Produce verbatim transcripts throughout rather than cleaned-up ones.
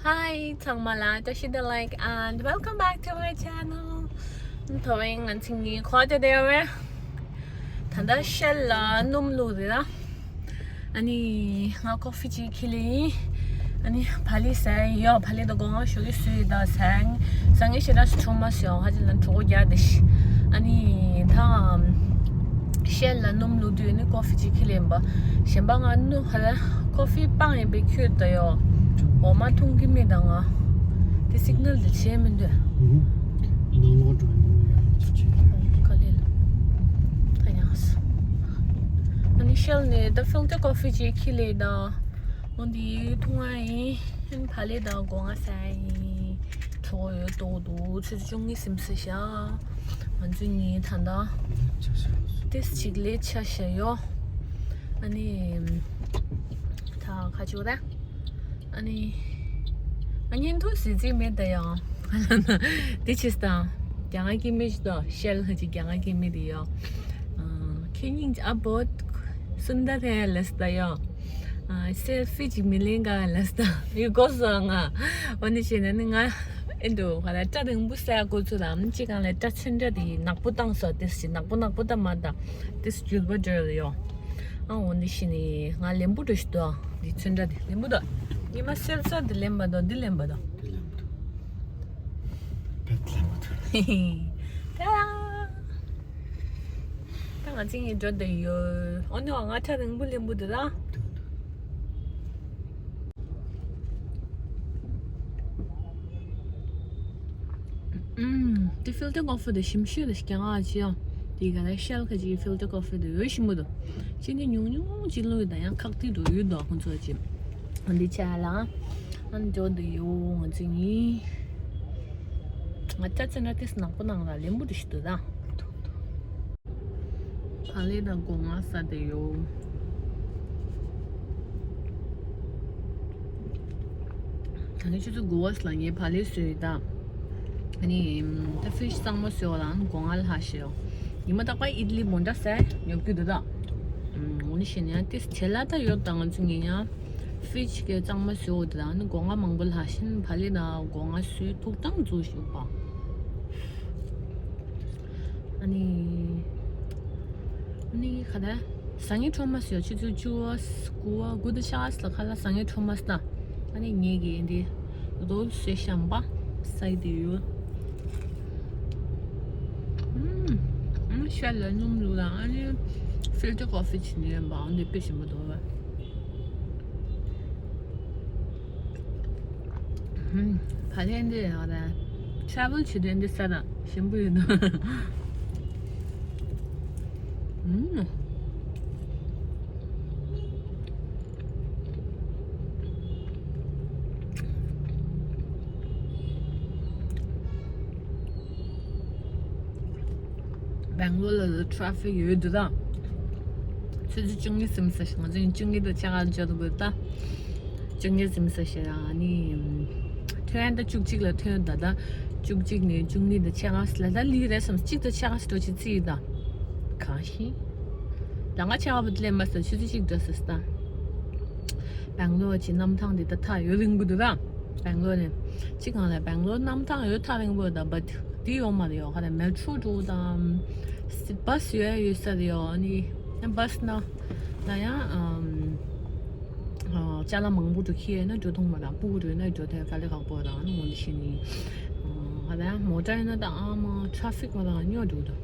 Hi, ཚང་མ་ལ་བཀྲ་ཤིས་བདེ་ལེགས། And welcome back to my channel. ཐོ་བའི་ང་ཚིག་ངའི་ཁོ་ཏེ་དེ་བས། ད་ལྟ་ཤེལ་ལ་སྣུམ་བླུགས་རེད་ལ། ཨ་ནི་ང་ཀོ་ཧྥི་ཅིག་ཁྱེར་ལེ་ཡིན། ཨ་ནི་བག་ལེབ་ཟས་ཡོད། བག་ལེབ་དང་སྒོ་ང་ཞོགས་ཀྱི་བཟོས་ཡོད། ད་ཟས་ཟ་ངེས་ཞེ་དྲག་སུ་ཆོག་མ་སོང་། ཧ་ཅི་ལ་གྲོད་ཁོག་རྒྱགས་བསྡད་ཤག་ཨ་ནི་ད་ཤེལ་ལ་སྣུམ་བླུགས་དུས་ནི་ཀོ་ཧྥི་ཅིག་ཁྱེར་ལེ་ཡིན་པ། གཞན་པ་ང་སྣུམ་ཧ་ལ་ཀོ་ཧྥི་སྤང་ཡིན་པའི་ཁྱོད་ད་ཡོད། འོ་མ་འཐུང་གི་མེད་ད་ང་། དེ་སིག་ནལ་དེ་བྱས་མི་འདུག་ནང་ལོགས་འགྲོ་ནས་ཡང་ཚུར་ཆས་ལ། ག་ལེ་ལ། ད་ཡང་སོང་། ཨ་ནི་ཤེལ་ནས་ད་ཕིལ་ཊར་ཀོ་ཧྥི་ཅིག་ཁྱེར་ལེ་ད། འོ་འདི་འཐུང་བ་ཡིན། ཨ་ནི་བག་ལེབ་དང་སྒོ་ང་ཟས་ཡིན། གྲོད་ཡོད་ཏོག་འདུག་ཆུ་ཚོད་བཅུ་གཉིས་ཟིན་ས་ཤག་ང་ཚོ་གཉིས་ད་ལྟ་ཏེས་ཅིག་ལས་ཆ་ཤས་ཡོད། ཨ་ནི་ད་ཁ་ཆུ་ར། ཨ་ནི། ཨ་ཉིན་ཐུག་སི་ཙི་མེད་ད་ཡང་། དེ་ཆེ་སྟངས། རྒྱ་ང་གི་མི་ཞིག་དང་ཤེལ་ཧ་ཅི་རྒྱ་ང་གི་མི་དེ་ཡོད། ཁེ་ཉིང་ཨ་བོད་སུན་ད་རེ་ལས་ད་ཡོད། སེལ་ཕི་ཅིག་མི་ལེན་ག་ལས་ད་ཡོད་གོ་སོང་ང་། འོ་ནི་བྱས་ན་ནི་ང་ཨེ་འདུག་ཧ་ལ་སྐྲ་རིང་པོ་སེ་གོ་ཚུལ་ལ་ཅི་གང་ལས་སྐྲ་ཚོན་ཁྲ་དེ་ནག་པོ་བཏང་སོ་དེ་སི་ནག་པོ་ནག་པོ་ད་མ་ད་དེ་སི་འགྱུར་བ་འགྲོ་ཡོད། ཨ་འོ་འདི་ཤི་ནི་ང་ལེན་པོ་འགྲོ་ཤི་དོ། འདི་ཚོན་ཁྲ་འདི་ལེན་པོ་དོ། ཉི་མ་སེལ་ས་འདི་ལེན་པ་དོ། འདི་ལེན་པ་དོ། འདི་ལེན་པ་དོ། བེད་ལེན་པ་དོ། ད་ད་ང་ཚིག་ངི་འགྲོ་འདི་ཡོད། ཨོ་ནི་བ་ང་ཁྲ་རིང་པོ་ལེན་པོ་དོ་ད། ཨུམ། དེ་ཕིལ་ཏར་ཀོ་ཧྥི་དེ་ཞིམ་ཤོས་དེ་རྐྱང་ཨ་ཅི་ཡང་། དེ་ག་ལ་ཤལ་ཁ་ཅིག་ཕིལ་ཏར་ཀོ་ཧྥི་དེ་འོས་ཞིམ་པོ་འདུག་ཅི་ནི་ཉུང་ཉུང་ཅིག་བླུགས་ཡོད་ད་ཡང་ཁག་ཐིག་འགྲོ་ཡོད་འདུག་ཁོང་ཚོ་ཅི། འདི་ཆ་ལ། ཨན་འགྲོ་འདི་ཡོ་ང་ཚོ་གཉིས། ང་ཅག་ཚོ་ན་ཏིས་ནག་པོ་ནང་ལ་ལེན་པོ་འདི་ཞིག་འདུག་ད། བག་ལེབ་དང་སྒོ་ང་ཟས་དེ་ཡོད། ད་ནི་ཆུ་ཚོད་དགུ་པ་ལ་ངས་བག་ལེབ་བཟོས་ཡོད་ད། ཨ་ནི་ད་ཕིཤ་གཙང་མ་བཟོས་པ་ལ་སྒོ་ང་ལྷག་ཤེས་ཡོད། ཉི་མ་རྟག་པར་ཨིད་ལི་མོ་འདྲ་ཟས་ཉོབ་ཀྱི་འདུག་ད། འོ་ནི་ཤེས་ནས་ཏིས་བྱེད་ལ་ད་ཡོད་ད་ང་ཚོ་ངས་ཡང་ཕིཤ་གི་གཙང་མ་བཟོས་ཡོད་ད། ཨ་ནི་སྒོ་ང་མང་པོ་ལྷག་བཞིན་བག་ལེབ་དང་སྒོ་ང་བཟོས་ཐུག་ཐང་འཛུགས་ཤིག་པ། ཨ་ནི། ཨ་ནི་ག་ད། ཟ་ངེ་ཁྲོ་མ་སི་ཡོད་ཆུ་ཚོད་བཅུ་བ་དགུ་བ་དགུ་དང་ཕྱེད་ཀ་ལ་ཁ་ལ་ཟ་ངེ་ཁྲོ་མ་སི་ད། ཨ་ནི་ངེད་ཀྱི་འདི་རྡོལ་སེ་ཤམ་པ་སའི་དེ་ཡོད། ཨུམ། ཨ་ནི་ཤ་ལ་སྣུམ་བླུགས་ལ་ཨ་ནི་ཕིལ་ཏར་ཀོ་ཧྥི་བྱིན་ནས་འབའ་འདི་དཔེ་ཞིམ་པོ་འདུག་བ། ཧུམ། བ་ལན་འདི་ཡང་ར། ཊ་རེ་ཝལ་བྱེད་དུས་འདི་ས་ར་ཞིམ་པོ་ཡོད་ནོ། ཧུམ། སྦེང་ལོར་ལ་ཊ་རེ་ཕིག་ཡོད་འདུག་ད། ཆུ་ཚོད་བཅུ་གཉིས་ཟིན་ས་ཞིག་ང་ཚོ་བཅུ་གཉིས་དང་ཕྱེད་ཀ་འཇོག་འདུག་ད། བཅུ་གཉིས་ཟིན་ས་ཞིག་ཨ་ནི། ཐོན་ད་བཅུ་གཅིག་ལ་ཐོན་ད་ད། བཅུ་གཅིག་ནས་བཅུ་གཉིས་དང་ཕྱེད་ཀ་ལ་ད་ལི་རེད་བསམ་གཅིག་དང་ཕྱེད་ཀ་སྤྲོ་ཆི་རྩིས་ད། གང་ཤི། ལ་ང་ཕྱེད་ཀ་བུད་ལེན་མ་ས་ཆུ་ཚོད་གཅིག་འདྲ་ས་ས་ད། སྦེང་ལོར་གྱི་གནམ་ཐང་འདི་ད་ཐག་ཡོད་རིང་པོ་འདུག་ད། སྦེང་ལོར་ནས། ཅི་གང་ལ་སྦེང་ལོར་གནམ་ཐང་ཡོད་ཐག་རིང་པོ་ད་བ་དེ་ཡོད་མ་རེད་ཡོད་ཁ་ད་མེ་ཊྲོ་འགྲོ་དང་། སི་བྷ་སི་ཡོད་ཡོད་ས་རེད་ཡོད་ཨ་ནི། བྷ་སི་ན། ད་ཡང་ཨམ། ཅ་ལག་མང་པོ་འགྲོ་ཁྱི་ཡོད་ན་འགྲོ་ཐུང་མ་དང་སྤུ་གུ་འགྲོ་ཡོད་ན་འགྲོ་ཐུང་ག་ལེ་ཁག་པོ་དང་ཨ་ནི་འོན་ཏེ་ཤི་ནི། ཁ་ད་ཡང་མོ་ཊ་ཡོད་ན་ད་ཨ་མ་ཊ་རེ་ཕིག་མ་དང་ཉོ་འགྲོ་འགྲོ།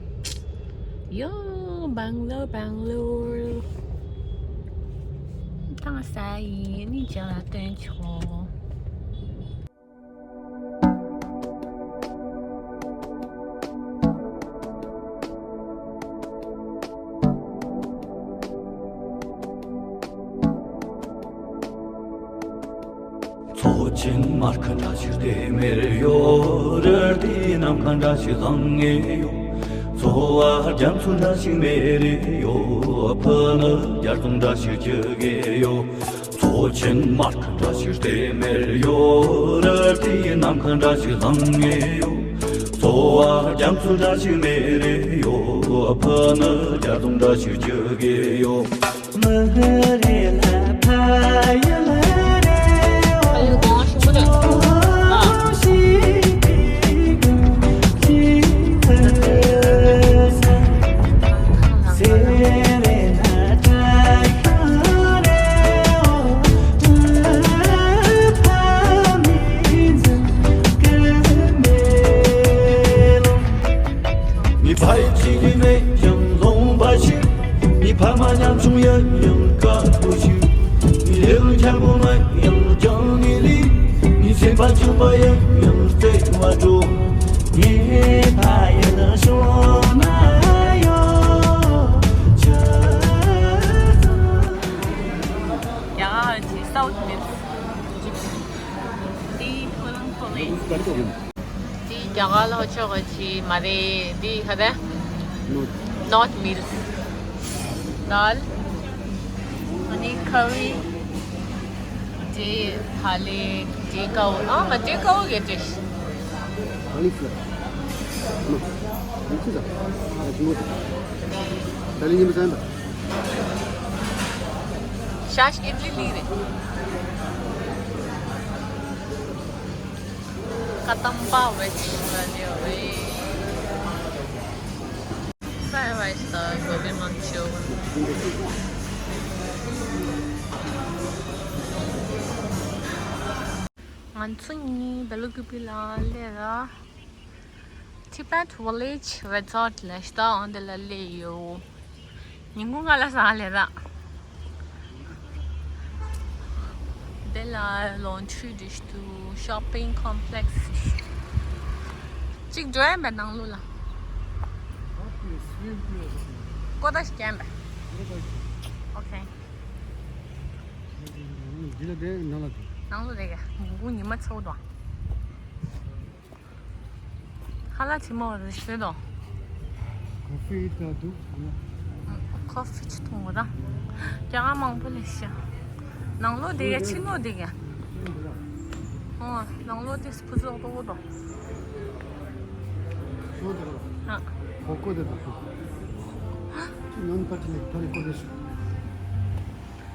ཡོ། སྦེང་ལོར་སྦེང་ལོར། ཐང་ས་ཡིན་ནི་ཅ་ལག་སྟོན་ཆོག་མཚོ་ཆེན་མར་ཁ་འདྲ་ཞིག་ལྟེ་མེར་ཡོད། རི་དེའི་ནམ་མཁའ་འདྲ་ཞིག་ལྷང་ངེ་ཡོད། མཚོ་བ་རྒྱ་མཚོ་འདྲ་ཞིག་མེ་རེ་ཡོད། ཕ་ནི་རྒྱ་རྫོང་འདྲ་ཞིག་རྒྱུག་གི་ཡོད། མཚོ་ཆེན་མར་ཁ་འདྲ་ཞིག་ལྟེ་མེར་ཡོད། རི་དེའི་ནམ་མཁའ་འདྲ་ཞིག་ལྷང་ངེ་ཡོད། མཚོ་བ་རྒྱ་མཚོ་འདྲ་ཞིག་མེ་རེ་ཡོད། ཕ་ནི་རྒྱ་རྫོང་འདྲ་ཞིག་རྒྱུག་གི་ཡོད། མི་རེ་ལ་ཕ་ཡུལ་རེ་ཡོད། རྒྱ་གར་གྱི་South Mills། འདི་Wellington། འདི་རྒྱ་གར་ལ་ཆོག་གི་མ་རེད། འདི་ག་རེ། North Mills། དཱལ། ཨ་ནི་ཁ་རི། ཇེ་ཧ་ལེ། ཇེ་ཀའུ། ཨ་མ་ཇེ་ཀའུ་གེ་ཏེ། Cauliflower. No. This is a, a smooth. Italian name is Amba. ཤ་ཤ་ཨིཌ་ལི་ལི་རེད། ཀ་དམ་པ་བེ་ཅི་ལ་ལེ་བེ། Fried rice དང་གོ་བི་མན་ཅུ་རི་ཡན། ང་ཚོ་གཉིས་བེ་ལུ་གུ་པི་ལ་སླེབས་ར། Tibet Village Resort ལ་ཤ་སྟག་འོང་དེ་ལ་སླེབས་ཡོད། ཉིན་གུང་ང་ལ་ཟ་ལེ་ར། དེ་ལ་laundry འདྲ་ཞིག་འདུག shopping complex གཅིག་འགྲོ་ཡ་མེད་ནང་ལོགས་ལ། ཀོ་ད་ཞིག་རྒྱན་པ། Okay. འདི་ལ་བསྡད་ནང་ལ་འདུག་ནང་ལོགས་བསྡད་ག་ཉིན་གུང་ཉི་མ་ཚ་པོ་འདུག་ཧ་ལ་ཆི་མོ་རེ་ཤོད་དོ། Coffee ད་འདུག་ཁོ་ཕི་ཆི་འཐུང་གོ་ད། རྒྱ་གར་མང་པོ་ལས་ཤ། ནང་ལོགས་བསྡད་ག་ཕྱི་ལོགས་བསྡད་ག་ཨོ་ནང་ལོགས་དེ་སྤུ་ཚོགས་ཏོག་ཏོ། ཨ། ཁོ་ཁོ་དེ་དང་ཁོ། ཅི་ནོན་པར་ཅི་ནི་ཐོ་རི་ཀོ་རེ་ཤི།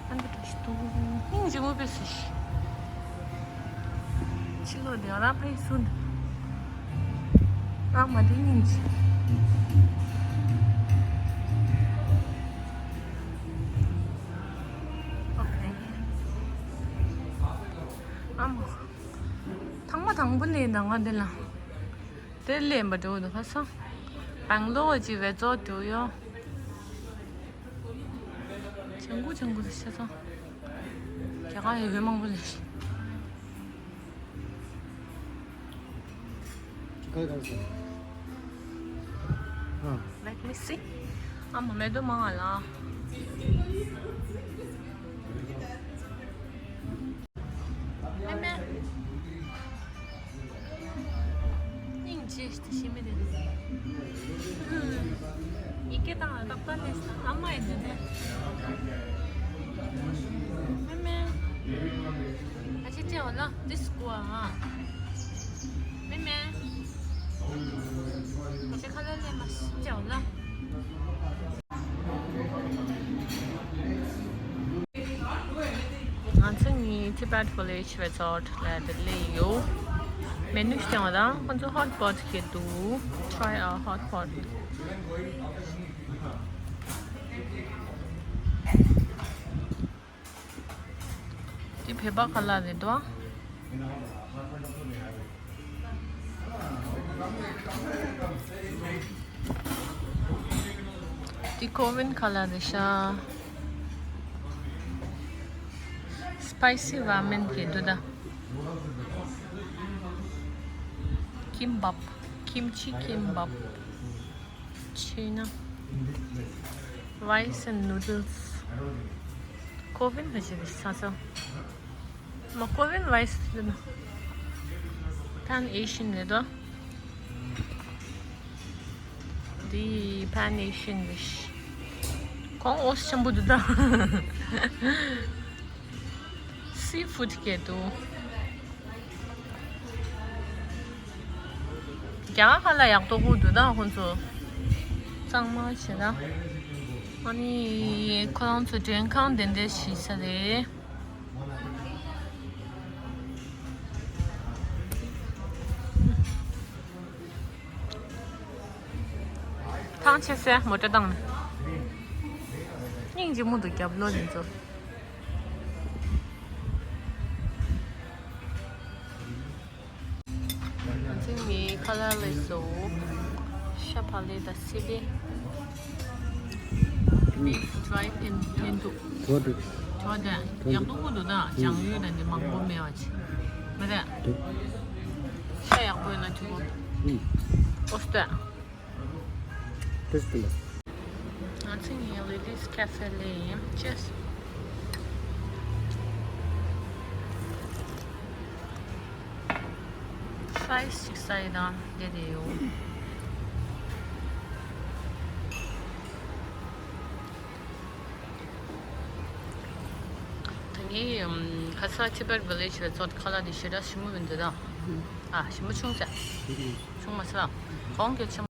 ཨ་འདི་འདྲ་ཞིག་འདུག་སྙིང་རྗེ་མོ་དཔེ་སྲིད་ཤི། ཕྱི་ལོགས་དེ་རང་ཕ་ཡི་སུ་འདུག་ཨ་མ་དེ་སྙིང་རྗེ། ཨོ་ཁེ། ཨ་མ། ཐེངས་མ་དང་པོ་ལས་ད་ང་འདི་ལ། དེ་ལས་མ་འགྲོ་འདུག་ཁ་སང་། བང་ལོ་ཅི་བེ་ཙོ་འགྲོ་ཡོང་། ཆང་གུ་ཆང་གུ་དེ་ཤ་ཚང་། རྒྱ་གར་ཡོད་མང་པོ་ལས། ཁ་ཁ་སང་། ཨ། Let me see. ཨ་མ་མེ་ཏོ་མང་ང་ལ། སྙིང་རྗེ་ཞེ་མི་དེ། ཡི་གེ་དང་ལ་ཏག་ཏག་ལས་ཨ་མ་ཡི་དེ་དེ། མེ་མེ། ཨ་ཅེ་ཅེ་འོ་ལ་དིས་ཀོ་ཨ། མེ་མེ། ཨ་ཅེ་ཁ་ལ་ལས་མ་ཅེ་འོ་ལ། ང་ཚོ་གཉིས་Tibet Village Resort ལ་དེ་སླེབས་ཡོད། མེ་ནུ་ཞིག་བཏང་བ་དང་ཁོང་ཚོ་hot pot གི་འདུག Try a hot pot. འདི་བོད་པ་ཁ་ལག་རེད་དོ། འདི་ཀོ་རིན་ཁ་ལག་རེད་ཤག Spicy ramen གི་འདུག་ད། Kimbap, kimchi kimbap. ཕྱིན་ན། Rice and noodles. Korean ག་ཅིག་རེད་ས་ས། མ་Korean rice རེད་ན། Pan Asian རེད་དོ། འདི་Pan Asian རེད། ཁོང་ཨོ་སི་ཆེན་པོ་འདུག་ད། Seafood གས་འདུག་རྒྱ་གར་ཁ་ལག་ཡག་ཏོག་པོ་འདུག་ད་ཁོང་ཚོ། གཙང་མ་བྱེད་ད། ཨ་ནི་ཁོ་རང་ཚོ་མགྲོན་ཁང་དེ་འདྲ་ཞིག་ས་རེད། ཐང་ཆད་སོང་མོ་ཊ་བཏང་ནས། སྙིང་རྗེ་མོ་འདུག་རྒྱབ་ལོགས་དེ་ཚོ། ང་ཚོའི་མི་ཁ་ལག་ལས་བཟོ། ཤ་བག་ལེབ་དང་སི་ལེ། Beef fried in ལེན་འདུག་གྲོ་དེ། གྲོ་དེ་ཡག་པོ་འདུག་ད་ལྗང་ཡུ་དང་འདི་མང་པོ་མེད་པ་ཅིག་རེད། འདུག་ཤ་ཡག་པོ་ཡོད་ན་འཐུང་གོ། ཨུམ། ཨོ་སྟོད། ཏེས་ཏི་ལ། ང་ཚོ་ངའི་Lily's Cafe ལ་ཡིན། Cheers། Fries ཅིག་ཟ་ཡི་དང་བསྡད་དེ་ཡོད། ད་ངའི་ཁ་ས་Tibet Village ལ་ཚོད་ཁ་ལག་དེ་ཞེ་དྲག་ཞིམ་པོ་མི་འདུག་ད། ཨ་ཞིམ་པོ་ཆུང་ཙག་ཆུང་མ་ས་གོང་གི་ཆེ།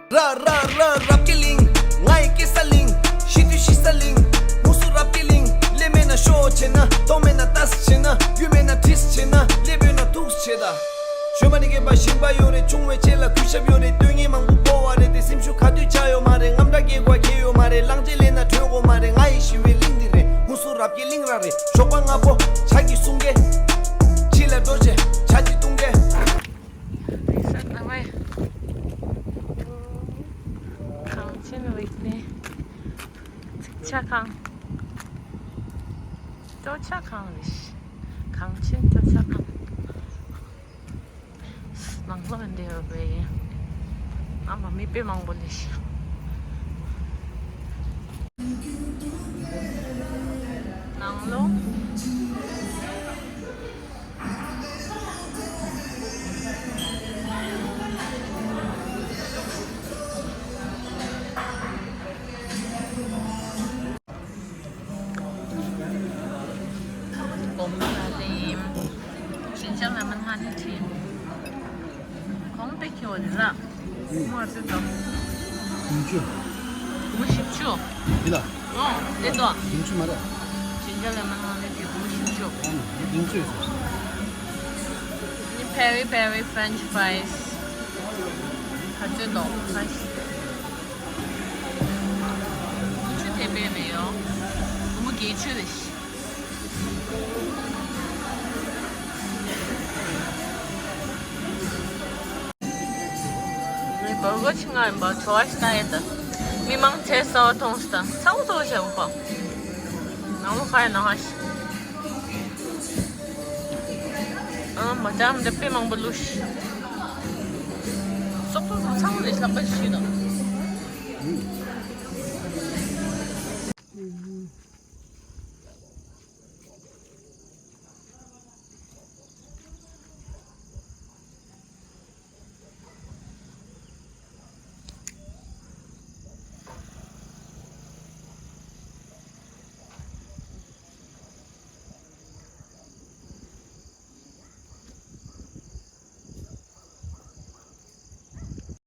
ར་ར་ར་རབ་ཀྱི་གླིང་། ང་ཡི་སྐྱེ་ས་གླིང་། ཤི་དུས་ཤི་ས་གླིང་། ཧུན་སུར་རབ་ཀྱི་གླིང་། ལས་མེད་ན་ཤོ་བྱེད་ན། མཐོང་མེད་ན་ལྟ་ས་བྱེད་ན། རྒྱུས་མེད་ན་དྲིས་བྱེད་ན། ལས་པོད་ན་ཐུགས་བྱེད་ད། ཞོན་པ་ནི་སྐྱེས་པ་ཞིང་པ་ཡོད་རེད། ཆུང་བའི་ཆེད་ལ་གུས་ཞབས་ཡོད་རེད། སྟོན་ཉིན་མང་པོ་འཕོ་བ་རེད་དེ། སེམས་ཤུགས་ག་དུས་ཆག་ཡོད་མ་རེད། རྔམ་དྲག་སྐྱེ་དགོས་ཁེལ་ཡོད་མ་རེད། གླང་ཆེན་ལེན་ན་བྲོས་དགོས་མ་རེད། ང་ཡི་ཞི་བའི་གླིང་འདི་རེད། ཧུན་སུར་རབ་ཀྱི་གླིང་ར་རེད། ཞོགས་པ་སྔ་པོ་བྱ་གི་གསུང་སྐད། ཕྱི་ལ་འགྲོ་བྱེད་བྱ་གི་བཏུང་སྐད། རེས་གཟའ་ཟླ་བའི་གངས་ཅན་ཝིག་ནི། ཚིག་ཆ་གང་། སྐྱོ་ཆ་གང་རེད། གངས་ཅན་སྐྱོ་ཆ་གང་། ནང་ལོགས་འདི་ཡོད་པས། ཨ་མ་མི་དཔེ་མང་པོ་ལས་ཤི། ནང་ལོགས། སྒོམ་ལ་ལེམ། ཞིན་ཅང་ལ་མ་ལྷ་ནི་ཁྲིན། གོང་པེ་ཁྱོ་ལ། མ་ཏི་དང་། ཡིན་ཅུ། མུ་ཤིབ་ཅུ། ཡིན་ལ། ཨོ། ལེ་དོ། ཡིན་ཅུ་མ་རེད། ཞིན་ཅང་ལ་མ་ལྷ་ནི་ཁྲིན་མུ་ཤིབ་ཅུ། ཡིན་ཅུ། ནི་peri peri French fries། ཁ་ཅོ་དོ། ཁ་ཤི། ཀུ་ཅུ་དེ་པས་མེད་ཡོ། ཀུ་མུ་གེ་ཆུ་རེ་ཤི། ངའི་བར་གོ་ཆི་ང་ཡིན་པ་ཚོ་བ་ཤི་ཏ་ཡེ་ཏ། མི་མང་ཚེ་ས་བ་ཐོང་ཤི་ཏ་ཚ་བོ་ཚོ་བ་ཤ་བུ་པ། ནང་བོ་ཁ་ཡ་ནང་ཧ་ཤི། ཨ་མ་ཅམ་འདི་དཔེ་མང་པོ་ལུས། སོག་པོ་ཚང་མ་ལས་ལྷག་པ་ཞིག་དང་